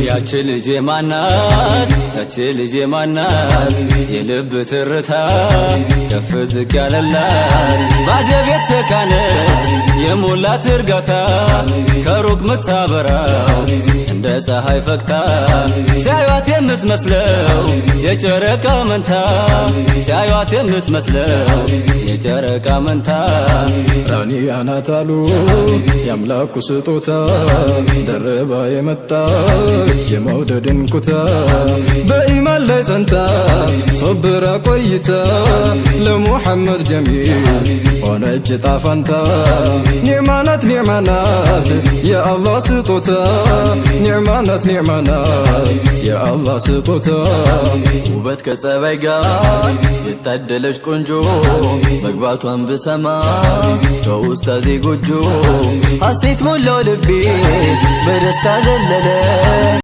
ያቺ ልጄ ማናት? ያቺ ልጄ ማናት? የልብ ትርታ ከፍ ዝቅ ያለላት፣ ባደብ የተካነች፣ የሞላት እርጋታ፣ ከሩቅ ምታበራው እንደ ፀሐይ ፈክታ፣ ሲያዩት የምትመስለው የጨረቃ መንታ፣ ሲያዩት የምትመስለው የጨረቃ መንታ። ራኒያ ናት አሉ የአምላኩ ስጦታ፣ ደርባ የመጣች የመውደድን ኩታ፣ በኢማን ላይ ጸንታ ሶብራ ቆይታ ለሙሐመድ ጀሚል ሆነች ጣፋንታ። ኒዕማናት ኒዕማናት የአላህ ስጦታ፣ ኒዕማናት ኒዕማናት የአላህ ስጦታ። ውበት ከጸባይ ጋር የታደለች ቆንጆ መግባቷን ብሰማ ከኡስታዜ ጎጆ፣ ሐሴት ሞላው ልቤ በደስታ ዘለለ።